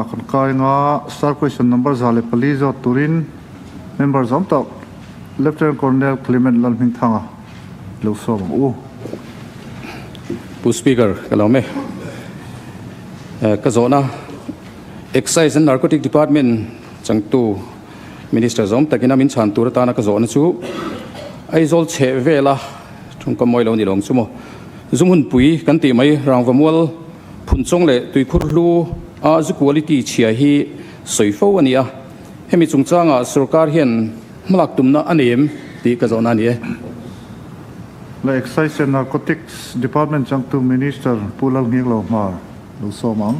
kan kai anga Star Question number 104 zawt turin member zawm tak Lieutenant Colonel Clement Lalhmingthanga lo sawm ang u. Pu Speaker, ka lo me. Ka zawhna Excise and Narcotic Department changtu Minister zawm takin a min chhan tur atana ka zawhna chu Aizawl chheh vela tawngkam mawi lo ni lo ang chu maw. Zu hmunpui kan tih mai Rangvamual Phunchawng leh Tuikhur hlu a zu quality chhia hi sawi fo a ni a, hemi chungchangah sorkar hian hmalak tumna a nei em tih ka zawhna a ni e. La Excise and Narcotics Department changtu Minister Pu Lalnghinglo Hmar lo sawm ang.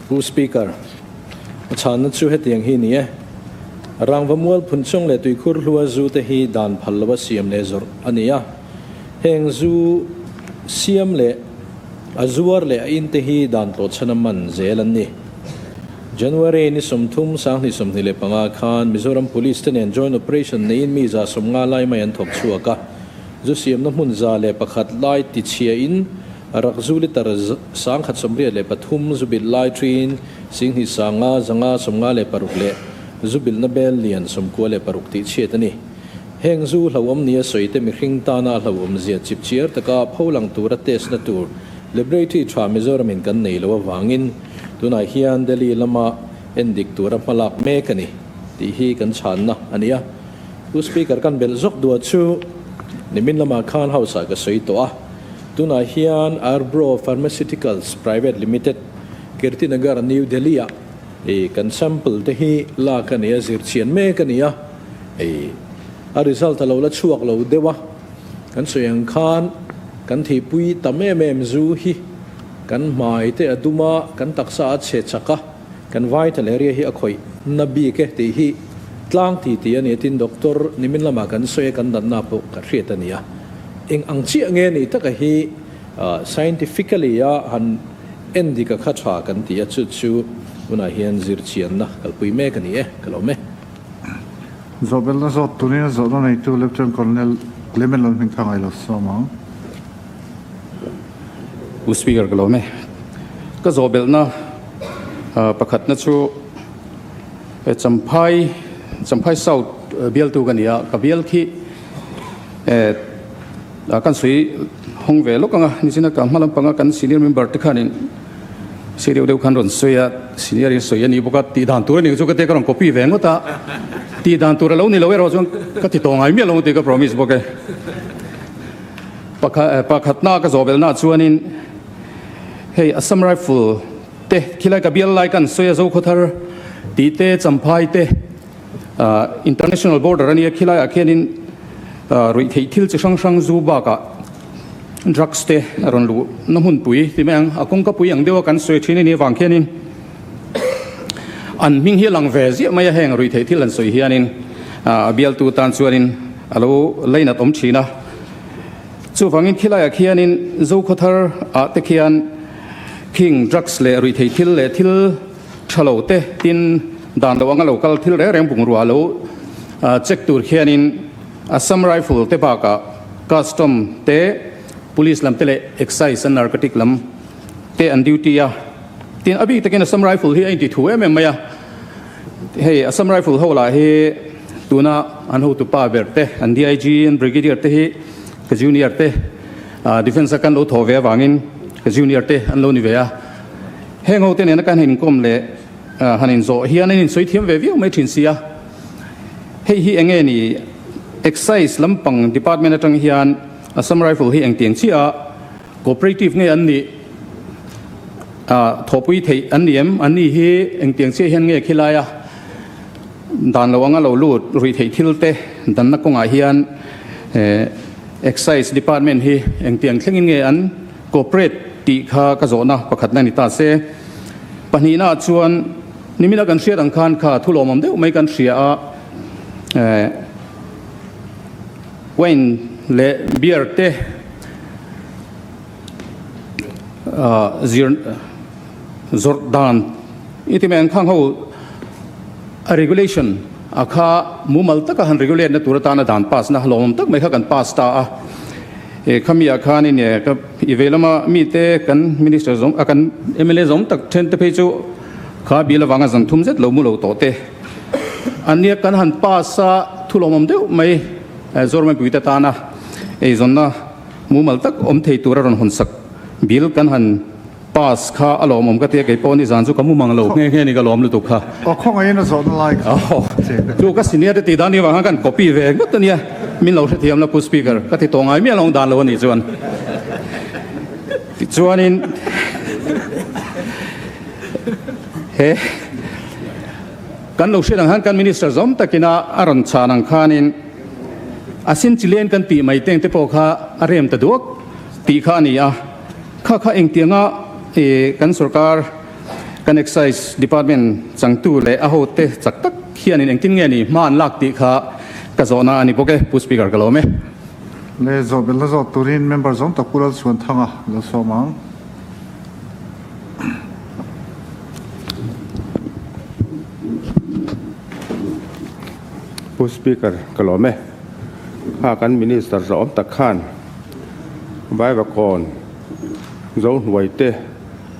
Pu Speaker, a chhanna chu hetiang hi ni e. Rangva mual phun chung leh tuikhur hlua zu te hi dan phal lova siam leh zawrh a ni a. Heng zu siam leh a zuar leh a in te hi dan tlawhchhan a man zel an ni. January ni 30 2025 khan Mizoram Police te nen joint operation neiin mi 150 lai mai an thawk chhuak a. Zu siamna hmun 101 lai tichhia in Rak zu litre 1083 zu bilh lai ṭhin 2500 556 leh zu bilhna bel lian 96 tih chhiat a ni. Heng zu hlauhawm nia sawi te mihring tana a hlauhawm zia chip chiar taka pholang tura test na tur laboratory tha Mizoramin kan nei lo avangin tunah hian Delhi lama endik tura hmalak mek a ni tih hi kan chhanna a ni a. Pu Speaker kan belh zawk duah chu nimin lamah khan House ah ka sawi tawh a. Tunah hian Arbro Pharmaceuticals Private Limited, Kirtinagar, New Delhi ah i kan sample te hi lak a ni a, zirchhian mek a ni a, i a result a lo la chhuak lo deuh a, kan sawi ang khan kan thihpui tam em em zu hi kan hmai te a dum a, kan taksa a chhe chak a, kan vital area hi a khawih na bik e tih hi tlang ti ti a ni a, tin doctor nimin lamah kan sawi a, kan natna pawh ka hriat a ni a. Eng ang chiah nge ni taka hi scientifically a han en dik a kha tha kan ti a, chu chu hunah hian zirchianna kalpui mek a ni e, ka lawm e. Zawhbelna zawt turin a zawhna neitu Lieutenant Colonel Clement Lalhmingthanga i lo sawm ang. Pu Speaker ka lawm e. Ka zawhbelhna pakhatna chu Champhai, Champhai South bialtu ka ni a, ka bial khi Kan sawi hawng ve lawk ang a, nichina ka hma lampanga kan senior member te khanin sei deuh deuh khan rawn sawi a, senior in sawi a ni bawk a, tih dan tur a ni chu ka tia ka rawn copy ve ngawt a, tih dan tur a lo ni lo erawh chuan ka ti tawh ngai miah lo ang tih ka promise bawk e. Pakhatna ka zawh belhna chuanin hei Assam Rifle te khilai ka bial lai kan sawi a Zokhawthar tih te Champhai te, International border a nia khilaiah khianin ruih theih thil chi hrang hrang zu bakah drugs te a rawn luh na hmunpui ti mai ang a kawngka pui ang deuha kan sawi thin a nih avang khianin an hming hi a lang ve ziah mai a heng ruih theih thil an sawi hianin a bialtu tan chuanin a lo lainat awm thin a chuvangin khilaiah khianin Zokhawthar ah te khian khing drugs leh ruih theih thil leh thil Tha lo te tin dan lo anga lo kal thil reng reng bungrua lo check tur khianin Assam Rifle te bakah Custom te, Police lam te leh Excise and Narcotic lam te an duty a. Tin a bik takin Assam Rifle hi a inti thu em em mai a. Hei Assam Rifle ho lah hi tuna an hotu pa ber te, an DIG, an Brigadier te hi ka junior te Defence a kan lo thawh ve avangin ka junior te an lo ni ve a. Heng hote nena kan inkawm leh han inzawh hian an insawi thiam ve viau mai thin si a. Hei hi enge ni Excise lampang department atang hian Assam Rifle hi engtiang chiah a cooperative nge an nih thawhpui theih an ni em? An ni hi engtiang chiah hian nge khilai a dan lo anga lo lut ruih theih thil te danna kawngah hian Excise department hi engtiang thlengin nge an Cooperate tih kha ka zawhna pakhatna a ni ta se. Pahnihnaah chuan nimina kan hriat ang khan kha thu lawmawm deuh mai kan hria a, wine leh beer te zir zawrh dan i ti mai ang khang ho a regulation a kha mumal taka han regulate na tur atana dan pass na lawmawm tak mai kha kan pass ta a. Khami ah khanin ka i vei lama mite kan Minister zawm a kan mla zawm tak then te phei chu kha bill avanga zan thum zet lo mu lo tawh te an nia. Kan han pass a thulawmawm deuh mai Zoremai puite tana eizawnna mumal tak awm thei tura rawn hawn sak bill kan han Pass kha a lawmawm ka tia kei pawh nizan chu ka mu mang lo nghe nghe ni ka lawm lutuk kha. Aw khawngaihin a zawhna lai kha che ka. Chu ka senior te tih dan ni vang khan kan copy ve ngawt a nia, min lo hrethiam la Pu Speaker ka ti tawh ngai miah lo ang dan lo a nih chuan. Tichuanin he kan lo hriat ang khan kan Minister zawm takina a rawn chhan ang khanin a sin chilen kan tih mai teng te pawh kha a rem ta duak tih kha a ni a. Kha kha engtianga kan sorkar, kan Excise Department changtu leh a hote chak tak hianin engtin nge ni hma an lak tih kha ka zawhna a ni bawk e, Pu Speaker ka lawm e. Le zawh belh zawh turin member zawng tak Pu Lalchhuanthanga lo sawm ang. Pu Speaker ka lawm e. Kha kan Minister zawhawm tak khan Vaivakawn, Zohnuai te,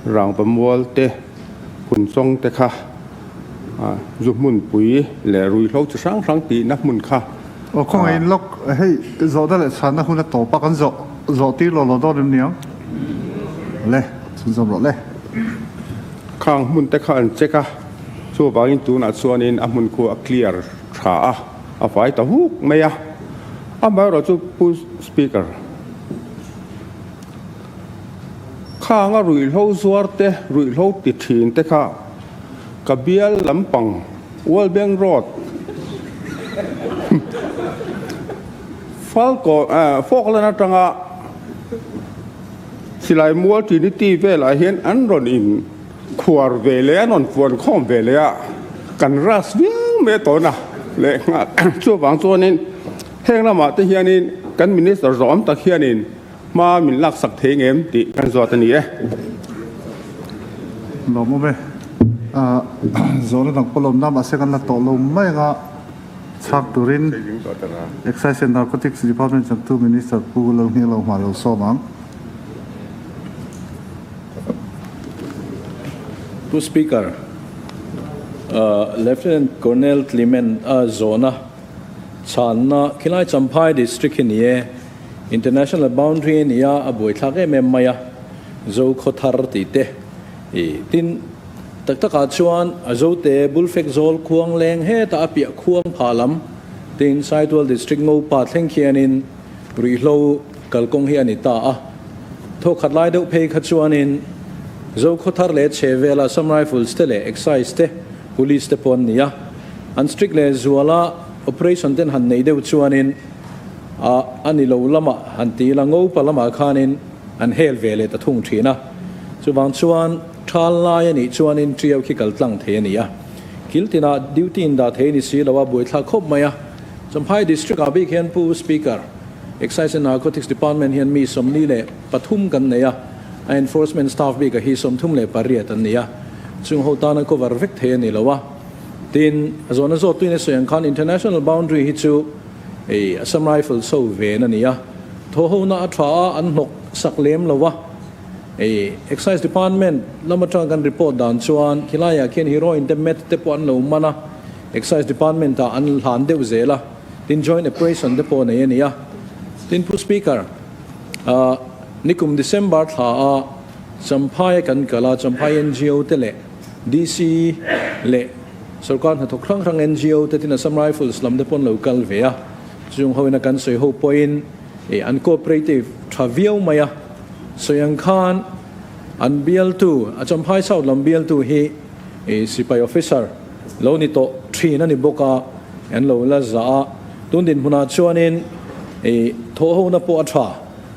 Rangvamual te, Phunchawng te kha zu hmunpui leh ruihhlo chi hrang hrang tihna hmun kha. Aw khawngaihin lawk hei zawhna leh chhanna hun a tawp a kan zawh zawh tir lo lo dawn em niang? Le chhunzawm rawh le. Khang hmun te kha an check a, chuvangin tunah chuanin a hmun khu a clear tha a, a fai ta huk mai a. Amaherawhchu Pu Speaker, khanga ruihhlo zuar te, ruihhlo ti thin te kha ka bial lampang World Bank Road Falkawn, Falkland atanga Silai mual Trinity velah hian an rawn in khuar ve leh an rawn fuan khawm ve leh a, kan ras viau mai a tawn a leh nghal. Chuvang chuanin heng lamah te hianin kan Minister zawm tak hianin hma min laksak thei ngem tih kan zawt a ni e. Lawmawm e. Zawhna dang pawh lawmna mahse kan la tawh lo mai anga. Chhak turin Excise and Narcotics Department changtu Minister Pu Lalnghilo hma lo sawm ang. Pu Speaker, Lieutenant Colonel Clement a zawhna chhanna khilai Champhai District hi ni e, International Boundary a ni a, a buaithlak em em mai a, Zokhawthar tih te i tin. Tak takah chuan a zote Bulfek zawl khuang leng hetah a piah khuang phah lam tin Saitual District Ngopa thleng khianin ruihhlo kalkawng hi a ni ta a. Thawkhat lai deuh phei kha chuanin Zokhawthar leh chhehvela Assam Rifles te leh Excise te, Police te pawh an ni a. An strict leh zuala operation ten han nei deuh chuanin a a ni lo lamah han ti ila Ngopa lamah khanin an hel ve leh ta thung thin a. Chuvang chuan. Thal lai a nih chuanin Ṭiau khi kal tlang thei a ni a, kil tinah duty in dah thei a ni si lo a, buaithlak khawp mai a. Champhai District ah bik hian Pu Speaker, Excise and Narcotics Department hian mi 43 kan nei a, a enforcement staff bikah hi 38 an ni a, chung ho tana cover vek thei a ni lo a. Tin, a zawhna zawt tuin a sawi ang khan International Boundary hi chu ei Assam Rifles ho ven a ni a, thawhhona a tha a, an hnawk sak lem lo a. Hei Excise Department lam atanga kan report dan chuan khilaiah khian heroin te meth te pawh an lo man a, Excise Department ah an hlan deuh zel a, tin joint operation te pawh nei a ni a. Tin Pu Speaker, ah nikum December thla ah Champhai a kan kal a, Champhai NGO te leh DC leh sorkar hnathawk hrang hrang NGO te tin Assam Rifles lam te pawh an lo kal ve a, chung ho in a kan sawi ho pawhin an cooperative tha viau mai a. Sawiang khan an bialtu, a Champhai South lam bialtu hi sipai officer lo ni tawh thin a ni bawk a, an lo la zah a. Tun dinhmunah chuanin thawhhona pawh a tha.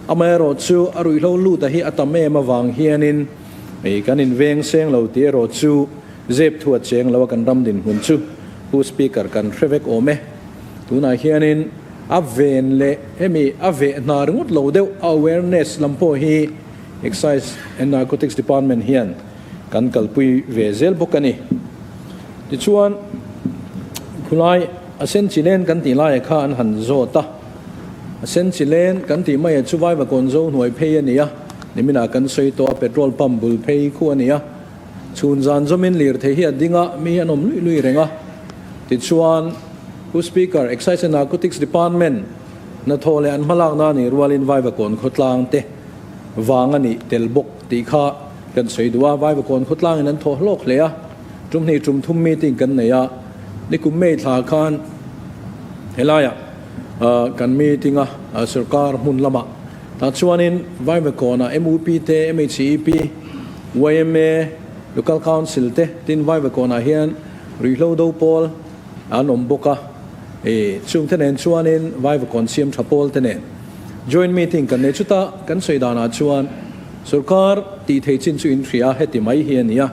Amaherawh chu a ruihhlo lut a hi a tam em avang hianin kan inveng seng lo tih erawh chu zep thu a cheng lo a, kan ram dinhmun chu Pu Speaker kan hre vek awm e. Tunah hianin A ven leh hemi a veh hna ringawt lo deuh a awareness lam pawh hi Excise and Narcotics Department hian kan kalpui ve zel bawk a ni. Tichuan khulai a sen chi len kan tih laiah kha an han zawt a. A sen chi len kan tih mai a chu Vaivakawn zo hnuai phei a ni a, niminah kan sawi tawh a petrol pump bul phei khu a ni a. Chhun zan zawmin lirthei hi a ding a, mi hi an awm luih luih reng a. Tichuan, Pu Speaker, Excise and Narcotics Department hnathawh leh an hmalakna a nih rualin Vaivakawn khawtlang te vang a nih tel bawk tih kha kan sawi duh a. Vaivakawn khawtlangin an thawh hlawk hle a, tum hnih tum thum meeting kan nei a, nikum May thla khan helaiah kan meeting a, sorkar hmun lamah tah chuanin Vaivakawnah MUP te, MHEP, yma, Local Council te tin Vaivakawnah hian ruihhlo do pawl an awm bawk a, chung te nen chuanin Vaivakawn siam tha pawl te nen joint meeting kan nei. Chuta kan sawi danah chuan sorkar tih thei chin chu in hria heti mai hi a ni a,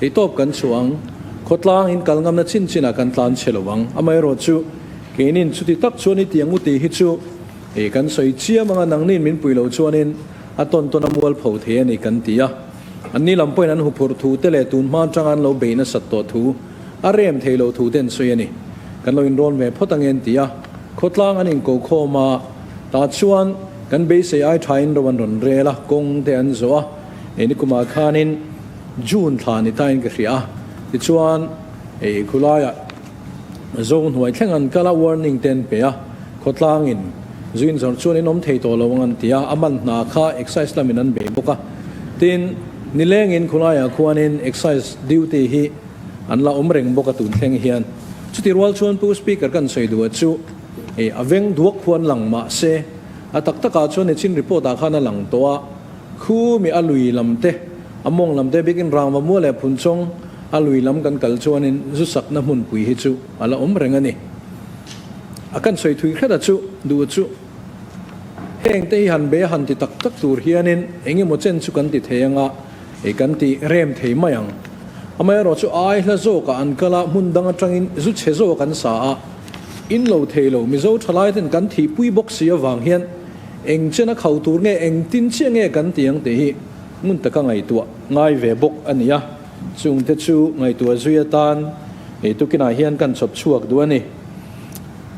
theihtawp kan chhuah ang, khawtlang in kal ngamna chin chinah kan tlan chhe lo ang. Amaherawhchu keinin chuti tak chuan i tiang u tih hi chu kan sawi chiam anga nangnin min pui lo chuanin a tawn tawn a mualpho thei a ni kan ti a. Anni lam pawhin an huphurh thu te leh tun hma atanga an lo bei nasat tawh thu a rem thei lo thu te an sawi a ni. Kan lo inrawn ve phawt ange an ti a. Khawtlang an inko khawm a, tah chuan kan beisei ai thain ro an rawn rel a, kawng te an zawh a. Hei nikumah khanin June thla ni tain ka hria a, tichuan hei khulaiah Zo hnuai thleng an kal a, warning te an pe a, khawtlangin zuin zawrh chuan in awm thei tawh lo ang an ti a, a man hna kha excise lamin an bei bawk a. Tin, nilengin khulaiah khuanin excise duty hi an la awm reng bawk a tun thleng hian. Chuti rual chuan Pu Speaker kan sawi duh a chu hei a veng duak khuan lang mah se, a tak takah chuan nichin report ah khan a lang tawh a, khu mi a lui lam te, a mawng lam te bikin rangva mual leh phunchawng, A lui lam kan kal chuanin zu sakna hmunpui hi chu a la awm reng a ni. A kan sawi thui hret a chu, duh chu. Heng te hi han be han ti tak tak tur hianin eng emaw chen chu kan ti thei anga, ei kan ti rem thei mai ang. Amaherawh chu ai hla zawkah an kal a, hmun dang atangin zu chhe zawk an sa a, in lo thei lo Mizo thalai ten kan thihpui bawk si avang hian eng chen a khau tur nge engtin chiah nge kan ti ang tih hi ngun taka ngaihtuah ngai ve bawk a ni a. Chungte chu ngaihtuah zui atan ei tukinah hian kan chawp chhuak duh a ni.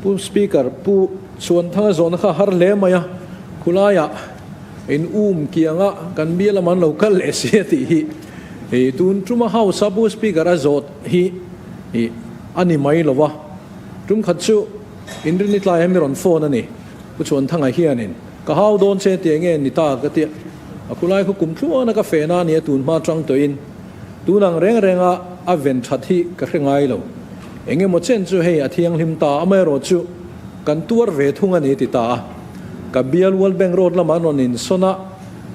Pu Speaker, Pu Chhuanthanga zawhna kha har hle mai a, khulaiah in um kianga kan bial lam an lo kal leh si a tih hi ei tun tuma House a Pu Speaker a zawt hi a ni mai lo va. Tum khat chu inrinni tlai hian mi rawn phone a ni. Pu Chhuanthanga hianin ka hau dawn che tih enge ni ta ka tia. A khulai khu kum tluana ka fen a nia tun hma tang tawhin tun ang reng renga a ven that hi ka hre ngai lo. Eng emaw chen chu hei a thianghlim ta amaherawh chu kan tuar ve thung a ni ti ta a. Ka bial World Bank Road lamah an rawn insawn a,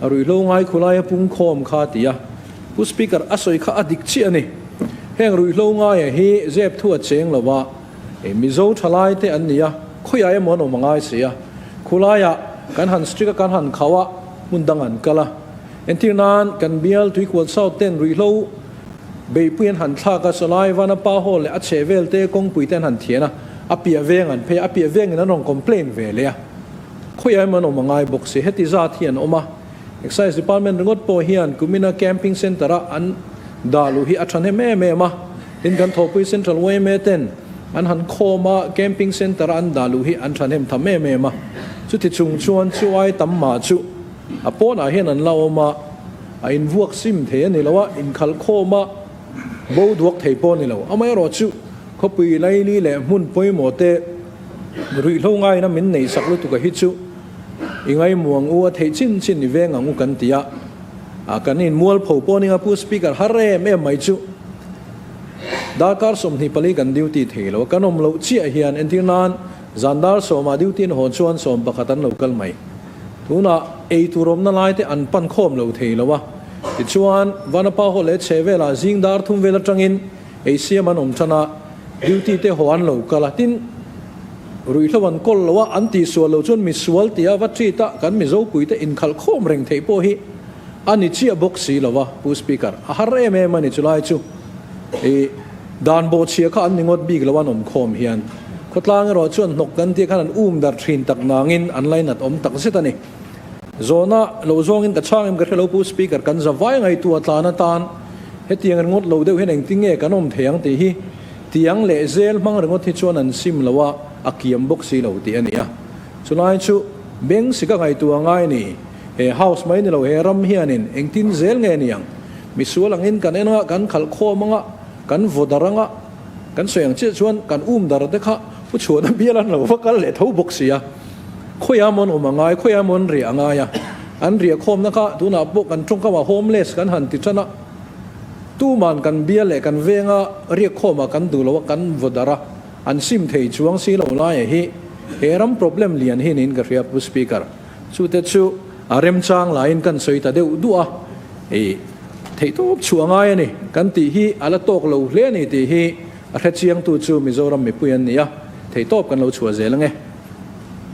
a ruihhlo ngai khulai a pung khawm kha a ti a. Pu Speaker a sawi kha a dik chiah a ni. Heng ruihhlo ngaia hi zep thu a cheng lo a, Mizo thalai te an ni a, khawiah emaw an awm a ngai si a. Khulaiah kan han strict a, kan han khauh a, hmun dang an kal a. Entir nan kan bial Tuikual South ten ruihhlo beihpui an han thlak a, Sawlai Vanapa Hall leh a chheh vel te kawngpui te an han thian a, a piah veng an phei a, a piah vengin an rawn complain ve leh a. Khawiah emaw an awm a ngai bawk si. Heti zat hi an awm a. Excise Department ringawt pawh hian kumina Camping Centre a an dah luh hi a thahnem em em a. Tin, kan thawhpui Central yma ten an han khawm a, Camping Centre a an dah luh hi an thahnem tham em em a. Chuti chung chuan chu ai tam mah chu a pawnah hian an la awm a, a invuak sim thei a ni lo a, inkhalh khawm a, bo duak thei pawh a ni lo. Amaherawhchu khawpui laili leh hmun pawimawh te ruihhlo ngaina min neihsak lutuk a hi chu I ngaimuang u a theih chin chin i veng ang u kan ti a, a kan in mualpho pawh ning a Pu Speaker har em em mai chu darkar 24 kan duty thei lo a, kan awm loh chiah hian entir nan zan dar sawmah duty an haw chuan 11 an lo kal mai. Tunah ei tur awmna lai te an pan khawm lo thei lo a, tichuan Vanapa haw leh chhe velah zing dar thum vel atangin ei siam an awm tan a, duty te haw an lo kal a, tin ruihhlo an kawl lo a, an tihsual lo chuan misual tia va treat a kan Mizopui te inkhalh khawm reng theih pawh hi a ni chiah bawk si lo a, Pu Speaker, a har em em a ni chulai chu i dan bawhchhia kha an ni ngawt bik lo an awm khawm hian khawtlang erawh chuan hnawk kan tih khan an um dar thin tak nangin an lainat awm tak zet a ni. Zawhna lo zawngin ka chhang em ka hre lo Pu Speaker, kan za vai ngaihtuah tlan atan hetiang ringawt lo deuh hian engtin nge kan awm thei ang tih hi tiang leh zel hmang ringawt hi chuan an sim lo a, a kiam bawk si lo tih a ni a. Chulai chu Beng sik a ngaihtuah ngai ni. He house mai ni lo he ram hianin engtin zel nge niang? Misual angin kan en anga kan khalh khawm anga kan vaw dar anga kan sawi ang chiah chuan kan um dar te kha pu chhuahna bial an lo va kal leh tho bawk si a. Khawiah mawn awm a ngai, khawiah mawn riah a ngai a. An riah khawmna kha tunah pawh kan tawngkamah homeless kan han ti tan a. Tuman kan bial leh kan venga riak khawmah kan duh lo a kan vaw dar a. An sim thei chuang si lo laia hi he ram problem lian hi niin ka hria Pu Speaker. Chute chu a remchang laiin kan sawi ta deuh duh a, i theihtawp chhuah ngai a ni kan tih hi a la tawk lo hle a ni tih hi a hrechiangtu chu Mizoram mipui an ni a, theihtawp kan lo chhuah zel ange.